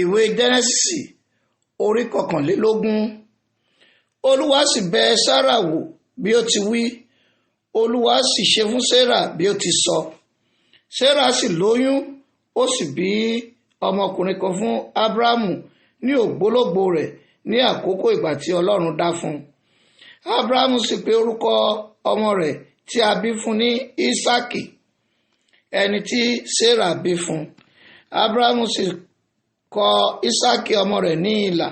Ìwé Jẹ́nẹ́sísì orí 21. Olúwa sì bẹ̀ Sárà wò bí ó ti wí, Olúwa sì ṣe fún Sárà bí ó ti sọ. Sárà sì lóyún, ó sì bí ọmọkùnrin kan fún Ábúráhámù ní ògbólógbòó rẹ̀ ní àkókò ìgbà tí Ọlọ́run dá fún un. Ábúráhámù sì pe orúkọ ọmọ rẹ̀ tí a bí fún ní Ísákì, ẹni tí Sárà bí fún un. Ábúráhámù sì kọ Ísákì ọmọ rẹ̀ ní ilà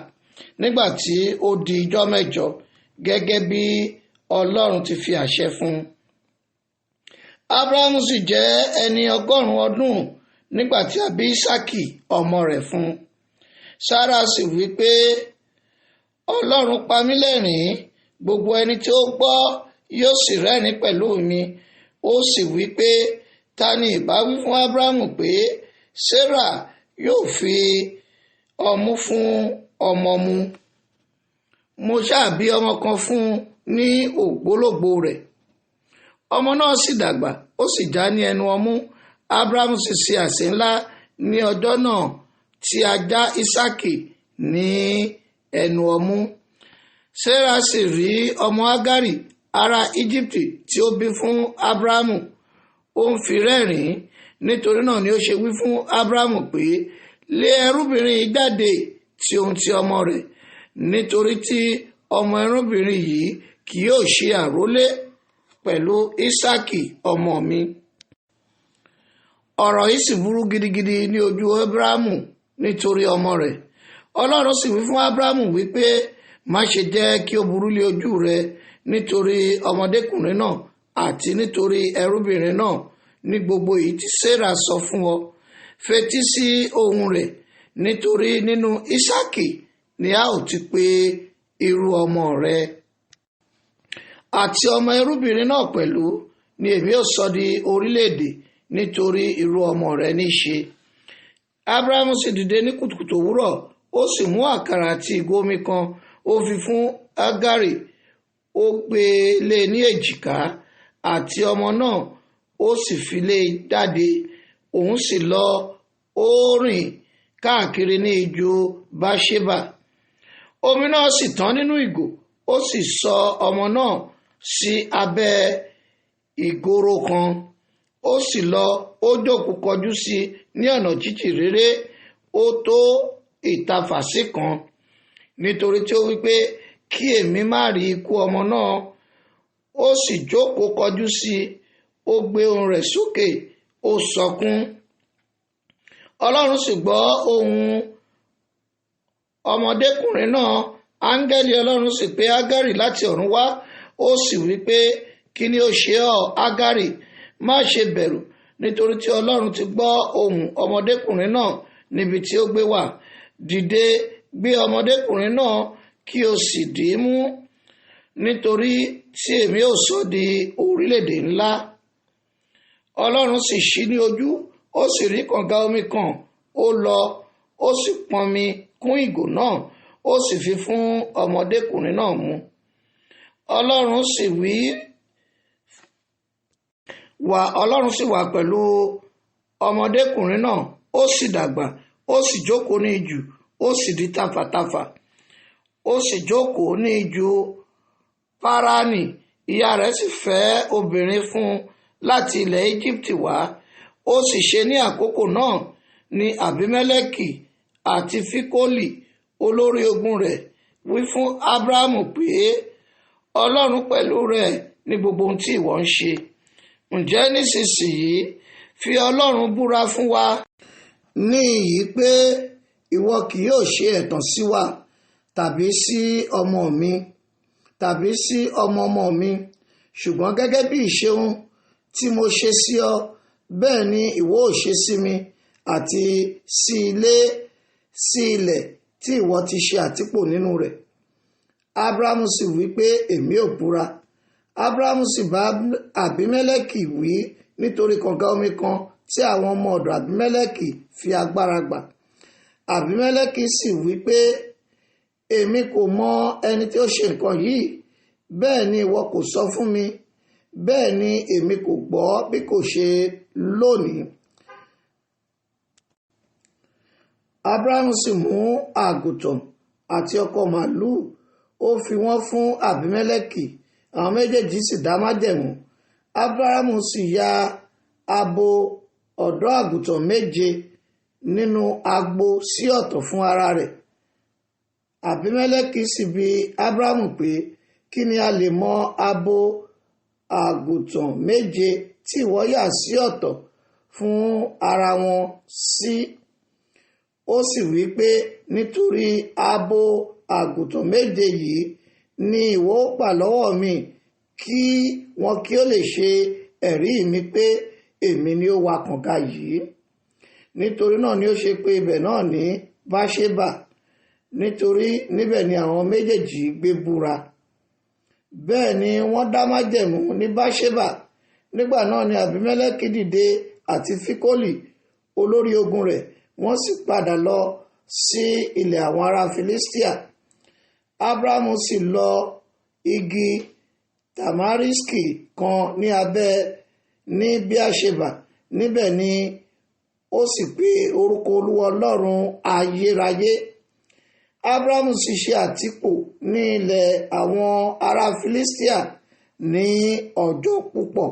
nígbà tí ó di ijọ́ 8, gẹ́gẹ́ bí Ọlọ́run ti fi àṣẹ fún un. Ábúráhámù sì jẹ́ ẹni 100 ọdún nígbà tí a bí Ísákì ọmọ rẹ̀ fún un. Sárà sì wí pé, Ọlọ́run pa mí lẹ́rìn-ín, gbogbo ẹni tí ó gbọ́ yóò sì rẹ́rìn pẹ̀lú mi. Ó sì wí pé, ta ni ìbá wí fún Ábúráhámù pé Sárà yóò fi ọmú fún ọmọ mu? Mo ṣáà bí ọmọ kan fún un ní ògbólógbòó rẹ̀. Ọmọ náà sì dàgbà, ó sì já ní ẹnu ọmú. Ábúráhámù sì ṣe àsè ńlá ní ọjọ́ náà tí a já Ísákì ní ẹnu ọmú. Sárà sì rí ọmọ Ágárì ará Íjíbítì tí ó bí fún Ábúráhámù, ó ń fi rẹ́rìn-ín. Nítorí náà ni ó ṣe wí fún Ábúráhámù pé, lé ẹrúbìnrin yìí jáde tí ohun ti ọmọ rẹ̀, nítorí tí ọmọ ẹrúbìnrin yìí kì yóò ṣe àrólé pẹ̀lú Ísákì ọmọ mi. Ọ̀rọ̀ yìí sì burú gidigidi ní ojú Ábúráhámù nítorí ọmọ rẹ̀. Ọlọ́run sì wí fún Ábúráhámù wípé, má ṣe jẹ́ kí ó burú lé ojú rẹ nítorí ọmọdékùnrin náà àti nítorí ẹrúbìnrin náà ní gbogbo èyí tí Sárà sọ fún ọ. Fetí sí ohùn rẹ̀, nítorí nínú Ísákì ni a ó ti pe irú ọmọ rẹ. Àti ọmọ ẹrúbìnrin náà pẹ̀lú ni èmi ó sọ di orílẹ̀-èdè, nítorí irú ọmọ rẹ ní í ṣe. Ábúráhámù sì dìde ní kùtùkùtù òwúrọ̀, ó sì mú àkàrà àti ìgò omi kan, ó fi fún Ágárì, ó gbé e lé ní èjìká àti ọmọ náà, ó sì fi lé e jáde. Òun sì lọ, ó rìn káàkiri ní ijù Báṣébà. Omi náà sì tán nínú ìgò, ó sì sọ ọmọ náà sí abẹ́ ìgòrò kan. Ó sì lọ, ó jókòó kọjú sí ní ọ̀nà jíjìn réré, ó tó ìtafàsí kan. Nítorí tí ó wí pé, kí èmi má rí ikú ọmọ náà. Ó sì jókòó kọjú sí, ó gbé ohùn rẹ̀ sókè, ó sọkún. Ọlọ́run sì gbọ́ ohùn ọmọdékùnrin náà. Áńgẹ́lì Ọlọ́run sì pè Ágárì láti ọ̀run wá, ó sì wí pé, kí ni ó ṣe ọ́, Ágárì? Má ṣe bẹ̀rù, nítorí tí Ọlọ́run ti gbọ́ ohùn ọmọdékùnrin náà níbi tí ó gbé wà. Dìde, gbé ọmọdékùnrin náà kí o sì dì í mú, nítorí tí èmi ó sọ di orílẹ̀-èdè ńlá. Ọlọ́run sì ṣí ní ojú, ó sì rí kànga omi kan, ó lọ, ó sì pọnmi kún ìgò náà, ó sì fi fún ọmọdékùnrin náà mu. Ọlọ́run sì wí wà, Ọlọ́run sì wà pẹ̀lú ọmọdékùnrin náà, ó sì dàgbà, ó sì jókòó ní ijù, ó sì di tafàtafà. Ó sì jókòó ní ijù Páránì. Ìyá rẹ̀ sì fẹ́ obìnrin fún un láti ilẹ̀ Íjíbítì wá. Ó sì ṣe ní àkókò náà ní Abímẹ́lẹ́kì àti Fíkólì olórí ogun rẹ̀ wí fún Ábúráhámù pé, Ọlọ́run pẹ̀lú rẹ̀ ní gbogbo ohun tí ìwọ ń ṣe. Ǹjẹ́ nísinsìnyí fi Ọlọ́run búra fún wa ní iyì pé ìwọ kì yóò ṣe ẹ̀tàn sí wa tàbí sí ọmọ mi tàbí sí ọmọ ọmọ mi, ṣùgbọ́n gẹ́gẹ́ bí ìṣeun tí mo ṣe sí ọ, bẹ́ẹ̀ ni ìwọ ó ṣe sí mi àti sí ilé sí ilẹ̀ tí ìwọ ti ṣe àtìpó nínú rẹ̀. Ábúráhámù sì wí pé, èmi ò búra. Ábúráhámù sì bá Abímẹ́lẹ́kì wí nítorí kànga omi kan tí àwọn ọmọ ọ̀dọ̀ Abímẹ́lẹ́kì fi agbára gbà. Abímẹ́lẹ́kì sì wí pé, èmi kò mọ ẹni tí ó ṣe nǹkan yìí, bẹ́ẹ̀ ni ìwọ kò sọ fún mi, bẹ́ẹ̀ ni èmi kò gbọ́ bí kò ṣe lónìí. Abrahamu sì mú àgùntàn àti ọkọ màlúù, ó fi wọ́n fún Abimeleki. Àwọn méjèèjì sì dá májẹ̀mú. Abrahamu sì ya abo ọ̀dọ́ àgùntàn 7 nínú agbo sí ọ̀tọ̀ fún ara rẹ̀. Abimeleki sì bi Abrahamu pé, kí ni a lè mọ abo àgùntàn 7 tí ìwọ yà sí ọ̀tọ̀ fún ara wọn sí? Ó sì wí pé, nítorí abo àgùntàn 7 yìí ni ìwọ ó gbà lọ́wọ́ mi, kí wọn kí ó lè ṣe ẹ̀rí mi pé èmi ni ó wa kànga yìí. Nítorí náà ni ó ṣe pé ibẹ̀ náà ní Báṣébà, nítorí níbẹ̀ ni àwọn méjèèjì gbé búra. Bẹ́ẹ̀ ni wọ́n dá májẹ̀mú ní Báṣébà. Nígbà náà ni Abimeleki dìde àti Fíkólì olórí ogun rẹ̀, wọ́n sì padà lọ sí ilẹ̀ àwọn ará Filistia. Abrahamu sì lọ igi tamariski kan ní abẹ́ ní Bíáṣebà. Níbẹ̀ ni ó sì pe orúkọ Olúwa Ọlọ́run ayérayé. Abrahamu sì ṣe àtìpó ní ilẹ̀ àwọn ará Filistia ní ọjọ́ púpọ̀.